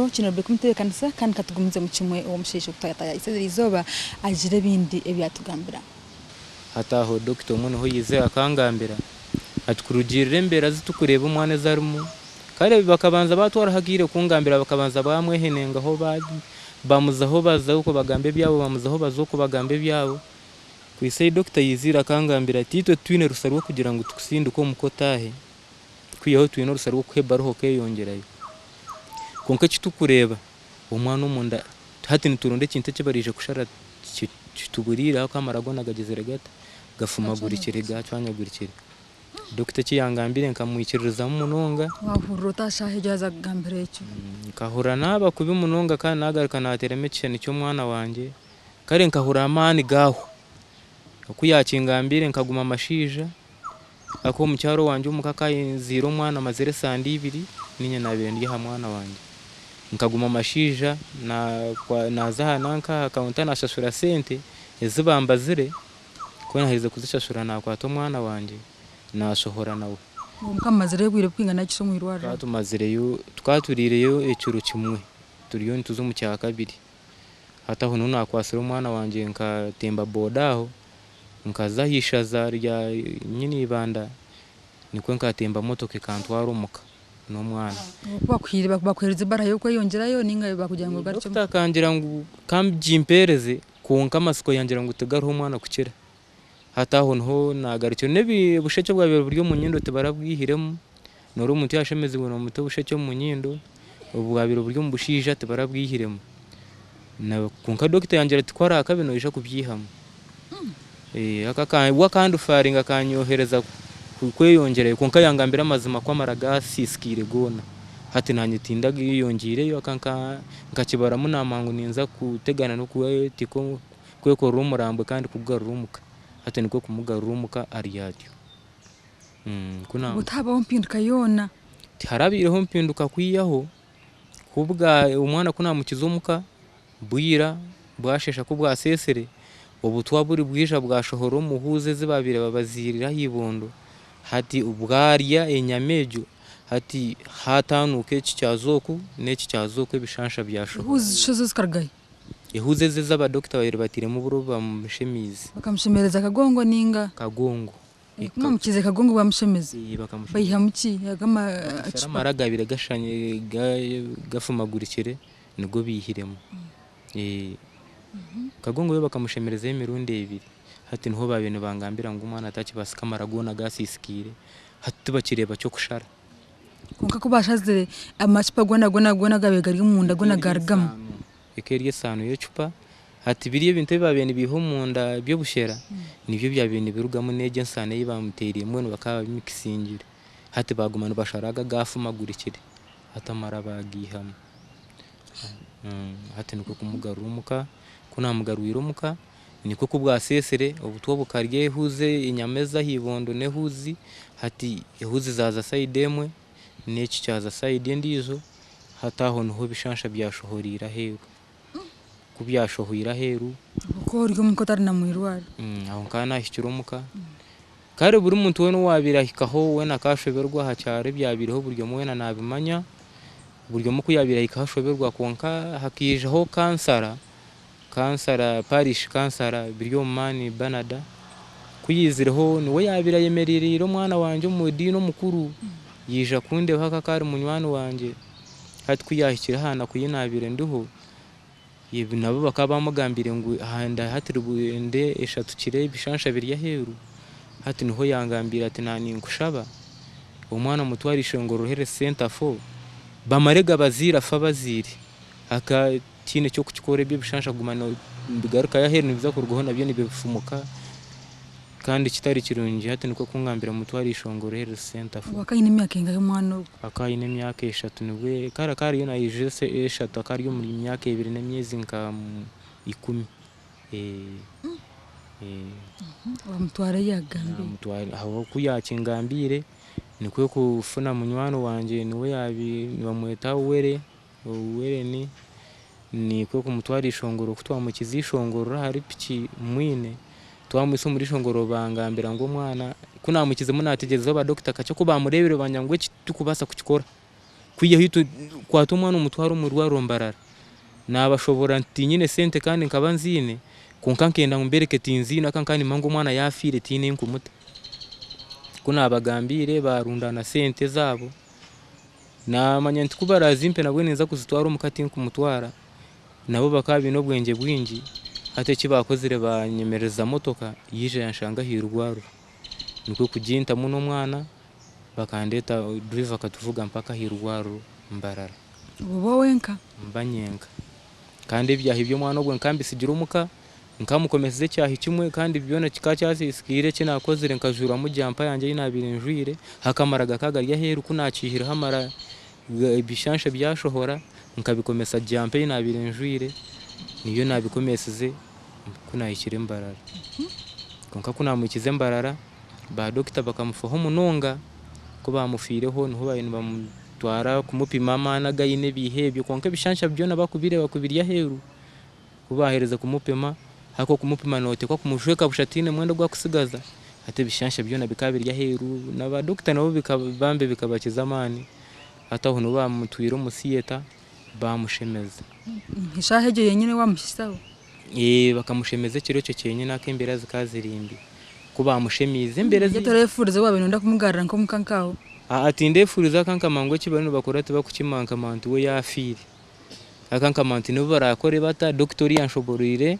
Ekyo kiine kumutebeekanisa kandi ka tugumizemu kimwe ow'omushaija okutayatayayisa eriizooba agire ebindi ebi yaatugambira. Hati aho dokita omwe niho yaizire akangambira ati kurugiirira embeera zi turikureeba omwana ezi arimu, kare bakabanza baatwaraho akaire kungambira bakabanza baamwehenengaho bamuzaho baza okwo bagamba ebyabo bamuzaho baza okwo bagamba ebyabo, kuhitsya ahi dokita yaizire akangambira ati itwe titwine rusa rw'okugira ngu tukusindike omuka otaahe, kwihaho twine orusa rw'okukuha ebaruha okeyongyerayo. Kwonka eki turikureeba omwana omunda hati nituronda ekintu eki baraije kushara kituburiire ahakuba amara goona gagyezire gata? Gafumagurikire, gacwanyagurikire. Dokita eki yangambire nkamwikiririzamu munonga. Waahurira ota shaaha egyo yaaza kukugambira ekyo? Nkahurira naaba kubi munonga kandi naagaruka naateeramu ekishushani ky'omwana wangye. Kare nkahurira amaani gaahwa. Ku yaakingambiire nkaguma mashaija. Ahakuba omukyara owangye omuka akaba azaire omwana amazire esande ibiri, niinye naabaire ndi aha mwana wangye. Nkaguma mashaija naaza aha nanka aha kawunta naashashura sente ezi bambazire, ku naaherize kuzishashura naakwata omwana wangye naashohora nawe. Kwonka mumazireyo obwire burikwingana ki omu irwariro? Tukaba tumazireyo, tukaba turiireyo ekiro kimwe turiyo nituza omu kyakabiri. Hati aho niho naakwatsire omwana wangye nkatemba boda aho. Nkaza aha ishaza rya nyine ibanda nikwo nkatemba motoka ekantwara omuka n'omwana. Ku bakuhaire bakuheereza ebaruha y'okweyongyerayo ninga bakugira ngu ogarukye Dokita akangira ngu kangimpeereze kwonka amatsiko yangira ngu tigariho omwana kukira. Hati aho niho naagarukire. N'obushekye obwabaire buri omu nyindo tibarabwihiremu, noreeba omuntu yaashemezibwa noomuta obushekye omu nyindo, obwabaire buri omu bushaija tibarabwihiremu. Kwonka dokita yangira ati ku araakabe noija kubyihamu. We akandifaringa akanyohereza kweyongyerayo kwonka yangambira amazima ku amara gaasiisikaire goona. Hati naanye tindageyongyeireyo nkakibaramu naamanya ngu ninza kutegana n'okwekorera omurambwe kandi kugugarura omuka. Hati nikwo kumugarura omuka ari atyo. Obwo tihabaho mpinduka yoona? Tiharabaireho mpinduka kwihaho Ku bwa omwana ku naamukiza omuka, bwira bwasheesha ku bwaseesire, obutwa buri bwija bwashohora omu huuzi ezi baabaire babaziirire aha ibondo, hati bwarya enyama egyo, hati haataanuuka eki kyaza oku n'eki kyaza oku ebishansha byashohora. Ehuuzi sho zo zikarugahi? Ehuuzi ezi ezi abadokita baabaire batairemu oburo bamushemeize. Bakamushemereza kagongo nainga? Kagongo. Ku bamukiize kagongo bamushemeza, baihamu ki? Ago amacupa? Amara agaabaire gafumagurikire nigo baihiremu. Kagongo we bakamushemerezayo emirundi ebiri. Hati niho baabaire nibangambira ngu omwana takibaasika amara goona gaasiisikaire, hati tibakireeba ky'okushara. Kwonka ku baashazire amacupa goona goona goona agaabaire gari omunda goona gaarugamu. Eka eri esaano y'ecupa. Hati biri ebintu ebi baabaire nibaiha omunda by'obushera nibyo byabaire nibirugamu n'egyo ensaano ei baamuteereire mbwenu bakaba babimikisingire. Hati baaguma nibashara ago agaafumagurikire hati amara baagaihamu. Hati nikwo kumugarura omuka, ku naamugarwire omuka nikwo ku bwaseesire obutwa bukarya ehuuzi enyama ez'aha ibondo n'ehuuzi, hati ehuuzi zaaza sayidi emwe n'eki kyaza sayidi endiijo, hati aho niho ebishansha byashohoreire aheeru. Ku byashohoire aheeru. Okaba ori omuka otari na mwirwariro? Aho nkaba naahikire omuka. Kare buri muntu weena owaabaire ahikaho weena akashoberwa aha kyaro ebyabaireho buri omwe weena naabimanya. Buri omwe ku yaabaire ahikaho ashoberwa kwonka hakaijaho kansara, kansara, parish kansara Biryomumaani Bernard, ku yaizireho niwe yaabaire ayemerereire omwana wangye omu diini omukuru, yaija kundeeba ahabw'okuba akaba ari munywani wangye. Hati ku yaahikire aha naku ei naabaire ndiho, ebi nabo bakaba baamugambiire ngu aha nda hati enda eshatukire ebishansha biri aheeru. Hati niho yangambiire ati naaninkushaba omwana omutware Ishongororo Health Centre for bamare gabaziire afe abaziire. Aka tihaine ky'okukikora ebyo ebishansha kuguma nibigarukayo aheeru nibiza kurugaho nabyo nibifumuka. Kandi kitari kirungi hati nikwo kungambira mutware Ishongoro Health Centre for. Obu akaba aine emyaka engahi omwana ogwo? Akaba aine emyaka eshatu nibwe kare akaba ariyo naijuza eshatu akaba ari omuri myaka ebiri n'emyezi nka ikumi. Wamutwara ahi yakugambiire? Aho ku yakingambiire nikwo kufuna munywani wangye niwe yaabaire nibamweta Were. Wellen nikwo kumutwara eishongoro ku twamukiza eishongorero ahari piki mwine, twamuhitsya omuri eishongorero bangambira ngu omwana ku naamukizemu naategyerezaho ba dokita kakye ku baamureebire bangira ngu eki titurikubaasa kukikora. Kwihaho itwe kwata omwana omutware omu irwariro Mbarara. Naabashoboorora nti tinyine sente kandi nkaba nziine kwonka nkenda ngu mbereke tinziine ahakuba nkaba nimmanya ngu omwana yaafiire tihaine ahu nkumuta. Ku naabagambiire baarundaana sente zaabo, naamanya nti ku baraazimpe nabwo ninza kuzitwara omuka tinkumutwara, nabo bakaba baine obwengye bwingi, hati eki baakozire baanyemereza motoka yaija yanshanga aha irwariro. Nikwo kugintamu n'omwana bakandeeta driver akatuvuga mpaka aha irwariro Mbarara. Oba wenka? Mba nyenka. Kandi ebyahi by'omwana ogwo nkaba mbitsigire omuka, nkaba mukomesize ekyahi kimwe kandi byona kikaba kyasiisikaire eki naakozire nkajuuramu jampa yangye ei naabaire njwaire, akamara gakaba gari aheeru ku naakiihireho amara ebishansha byashohora nkabikomesa jampa ei naabaire njwaire niyo naabikomesize ku naahikire Mbarara. Kwonka ku naamuhikize Mbarara, ba dokita bakamufaho munonga, ku baamufiireho niho baabaire nibamutwara kumupima amaani agu aine ebiiha ebyo kwonka ebishansha byona bakubireeba ku biri aheeru. Ku baaherize kumupima, hati okumupima nooteekwa kumujweka busha tihaine mwenda ogu arikutsigaza, hati ebishansha byona bikaba biri aheeru na baadokita nabo bambi bikabakiza amaani, hati aho niho baamutwire omu theatre baamushemeza. Eshaaha egyo yenyine waamuhikisaho? Bakamushemeza ekiro ekyo kyenyine ahakuba embeera zikaba ziri mbi. Ku baamushemeize embeera zi. Toreefuuriza waabaire nooyenda kumugarura nk'omuka nk'aho? Aa tindeefuuriza ahakuba nkamanya ngu eki bariyo nibakora tibakukimanha nkamanya nti we yaafiire. Ahakuba nkamanya nti n'obu baraakore bata, dokita oriya anshoboroire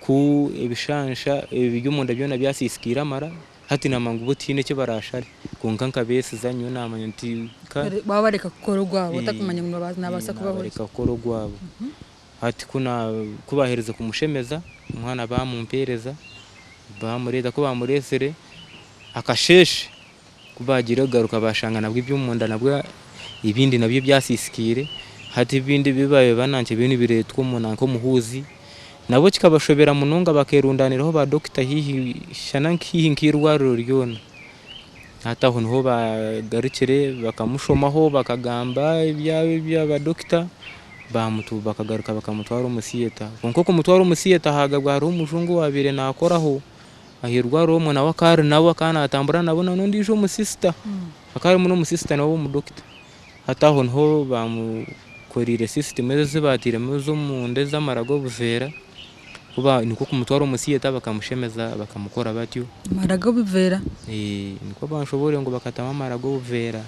ku ebishansha eby'omunda byona byasiisikaire amara, hati naamanya ngu bo tihaine eki baraashare. Kwonka nkabeesiza nyowe naamanya nti ka. Waabareka kukora ogwabo otakumanya ngu naabaasa kubaho ki. Naabareka kukora ogwabo. Hati ku ku baaherize kumushemeza, omwana baamumpeereza, baamureeta, ku baamureetsire akasheeshe ku baagiire kugaruka baashanga nabwo eby'omunda nabwo ebindi nabyo byasiisikaire, hati ebindi ebi baabaire banankye biriyo nibireetwa omu nanka omuhuuzi, nabwo kikabashobera munonga bakeerundaaniraho ba dokita haihi shana haihi nk'eirwariro ryona. Hati aho niho baagarukire bakamushomaho bakagamba ebyabo ebyaba dokita bakagaruka bakamutwara omu theatre. Kwonka okumutwara omu theatre haagabwa hariho omujungu owaabaire naakoraho ah'eirwariro omwe nawe akaba ari nawe akaba naatambura nabo na n'ondiijo omusisita hakaba harimu n'omusisita nawe w'omudokita. Hati aho niho baamukoreire system ezi ezi baatairemu ez'omunda ez'amara g'obuveera. Nikwo kumutwara omu theatre bakamushemeza bakamukora batyo. Amara g'obuveera? Nikwo banshoboorire ngu bakatamu amara g'obuveera.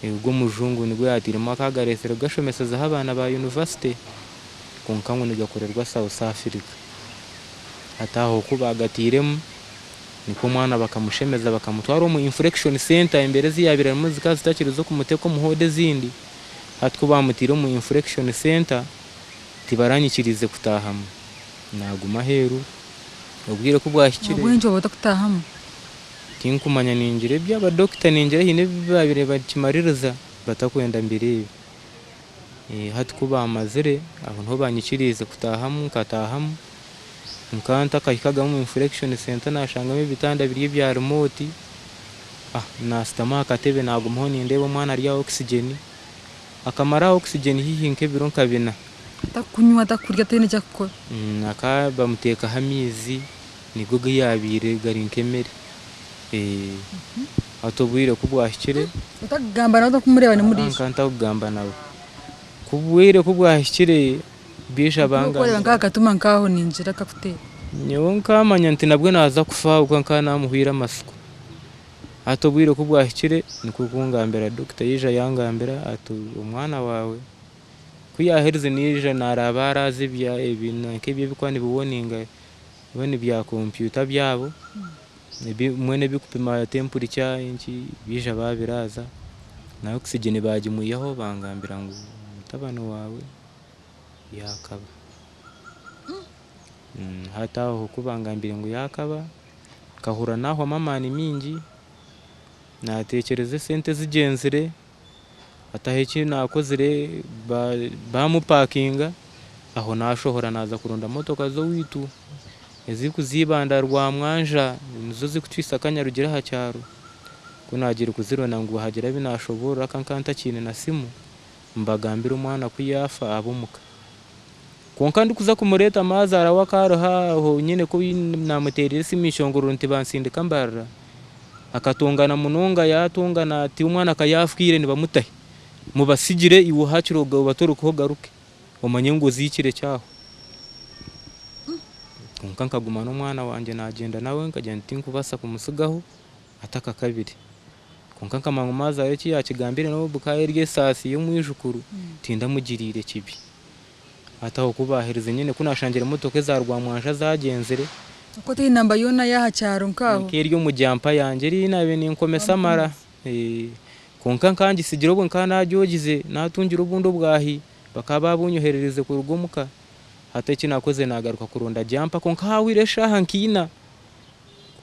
Ogwo omujungu nigwo yaatairemu akaba agareetsire kugashomesezaho abaana ba yunivasite kwonka ngu nigakorerwa South Africa. Hati aho ku baagatairemu nikwo omwana bakamushemeza bakamutwara omu inflection centre embeera ezi yaabaire arimu zikaba zitakiri z'okumuteeka omu ward ezindi. Hati ku baamutaire omu inflection centre Tibaranyikiriize kutaahamu. Naaguma aheeru. Obwire ku bwahikire. Ahabw'enki oba otakutaahamu? Tinkumanya ningira eby'abadokita ningira haine ebi baabaire nibakimaririza batakwenda mbireebe. Hati ku baamazire aho niho baanyikiriize kutaahamu nkataahamu. Nkaba ntakahikagamu omu inflection centre naashangamu ebitanda biri ebya remote, naashutama aha katebe naagumaho nindeeba omwana ari aha oxygen. Akamara aha oxygen haihi nk'ebiro nka bina. Atakunywa, atakurya, ataine eki akukora. Akaba bamuteekaho amaizi nigo agu yaabaire gari nk'emere. Hati obwire ku bwahikire. Otakugamba nawe otakumureeba n'omu Nkaba ntakugamba nawe. Ku obwire ku bwahikire baija bangambira. Orikureeba nk'akatuma nk'aho ningira kakuteera. Nyowe nkamanya nti nabwe naaza kufa ahabw'okuba nkaba naamuhwire amatsiko. Hati obwire ku bwahikire nikwo kungambira dokita yaija yangambira ati omwana waawe ku yaaherize naija naaraaba araaza nk'ebi ebirikuba nibiwoninga mbwenu bya kompyuta byabo mbwenu ebirikupima temperature enki baija baabiraaza na oxygen baagimwihaho bangambira ngu mutabani waawe yaakaba. Hati aho ku bangambire ngu yaakaba. Nkahurira naahwamu amaani maingi, naatekyereza esente ezigyenzire, hataho eki naakozire baamupakinga, aho naashohora naaza kuronda motoka z'owaitu ezirikuza Ibanda Rwamwanja nizo zirikutuhitsya Kanyarugire aha kyaro. Ku naagiire kuzironda ngu haagira abu naashoboorora ahabw'okuba nkaba ntakiine na simu, mbagambire omwana ku yaafa ab'omuka. Kwonka ndikuza kumureeta maazaara we akaba ariho aho nyine ku naamuteereire esimu eishongorero nti bansindika mbarira, akatongana munonga yaatongana ati omwana ka yaafiire nibamutahi? Mubasigire iwe hakiri obatorokeho ogaruke omanye ngu oziikire kyahwa. Kwonka nkaguma n'omwana wangye naagyenda nawe nkagira nti tinkubaasa kumutsigaho atakakabire. Kwonka nkamanya ngu maaza eki yaakigambire n'obu bukaba eri esaasi y'omwijukuru tindamugiriire kibi. Hati aho ku baaherize nyine ku naashangire emotoka eza Rwamwanja zaagyenzire. Okwo teine namba yoona ey'aha kyaro nk'aho? Nk'eri omu jampa yangye eri ei naabaire ninkomesa amara. Kwonka nkaba ngitsigire obwo nkaba naagyogize naatungire obundi obwahi bakaba baabunyoherereize kuruga omuka. Hati eki naakozire naagaruka kuronda jampa kwonka haahwire eshaaha nka ina.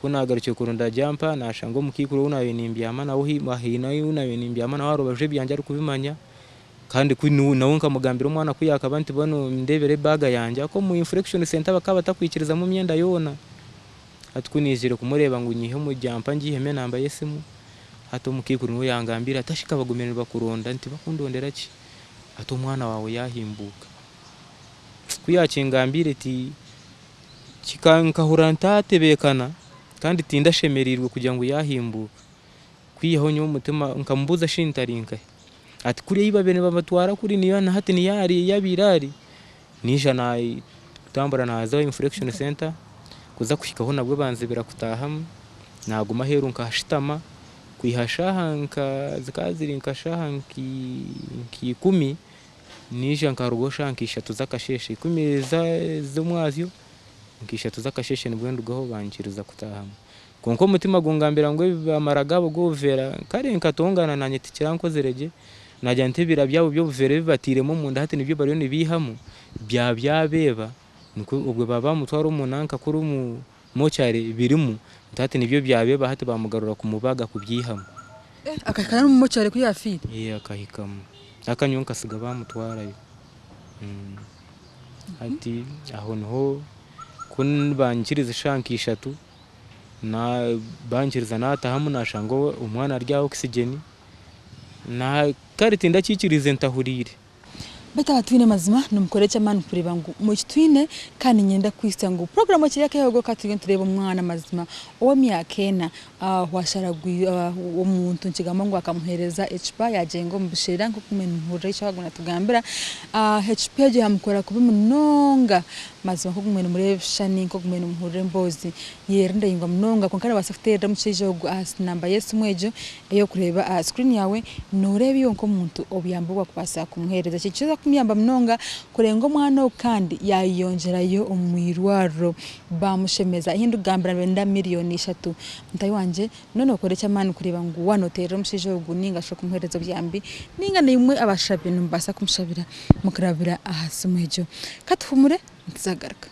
Ku naagarukire kuronda jampa naashanga omukaikuru ou naabaire nimbyama nawe haine ou naabaire nimbyama nawe aha rubaju ebyangye arikubimanya. Kandi ku nawe nkamugambira omwana ku yaakaba nti bwenu ndeebera ebaaga yangye ahakuba omu inflection centre bakaba batakwikirizamu myenda yoona. Hati ku naizire kumureeba ngu nyihe omu jampa ngiihemu enamba y'esimu, hati omukaikuru niwe yangambiire ati ashika bagumire nibakuronda nti bakundondera ki? Ati omwana waawe yaahimbuuka. Ku yaakingambiire ti nkahurira ntaatebeekana kandi tindashemereirwe kugira ngu yaahimbuuka. Kwihaho nyowe omutima nkamubuuza shi nti ari nkahi? Ati kuriya ei babaire nibabatwara kuri niyo na hati niyo ari ei abaire ari. Naija naatambura naaza inflection center kuza kuhikaho nabwo banzibira kutaahamu, naaguma aheeru nkashutama kwiha shaaha nka zikaba ziri nka shaaha nka ikumi, naija nkarugaho shaaha nka ishatu z'akasheeshe, ikumi z'omwazyo nka ishatu z'akasheeshe nibwo ndugaho banyikiriza kutaahamu. Kwonka omutima gungambira ngu ebi amara gaabo g'obuveera kare nkatongana naanye tikirankozire gye, naagira nti ebira byabo by'obuveera ebi batairemu omunda hati nibyo bariyo nibaihamu byaba byabeeba nikwo obwo baaba bamutwara omu nanka kuri omu mochari birimu nti hati nibyo byabeeba hati bamugarura kumubaga kubyeihamu. Akahika n'omu mochari ku yaafiire? Ee akahikamu. Kwonka nyowe nkasiga baamutwarayo. Hati aho niho ku banyikiriza eshaaha nka ishatu. Bankiriza naatahamu naashanga omwana ari aha oxygen, kare tindakikiriize ntahuriire. Beitu aha Twine Amazima nimukora eky'amaani kureeba ngu mukitwine kandi niinyenda kukwitsya ngu puroguraamu ekiri akeehogo ka turiyo nitureeba omwana mazima ow'emyaka ena owasharagwire omuntu nikigambwa ngu akamuheereza ecupa yaagyenga omu busheera nk'oku muhurira eki arikuba natugambira. Ecupa egyo yaamukora kubi munonga. Mazima nk'oku muriyo nimureeba ebishushani, nk'oku muriyo nimuhurira emboozi, yeera ndaingwa munonga kwonka noobaasa kuteerera omushaija ogu aha namba y'esimu egyo ei orikureeba aha screen yaawe, nooreeba iwe nk'omuntu obuyambi obu wakubaasa kumuheereza. Eki nikiza kumuyamba munonga kurenga omwana ogu kandi yaayeyongyerayo omu irwariro baamushemeza. Ahi ndikugambira nibenda miriyoni ishatu. Mutaahi wangye Mbwenu nookora eky'amaani kureeba ngu waaba nooteerera omushaija ogu nainga shi okumuheereza obuyambi, nainga naimwe abashabi nimubaasa kumushabira mukarabira aha simu egyo. Ka tuhumure nituza kugaruka.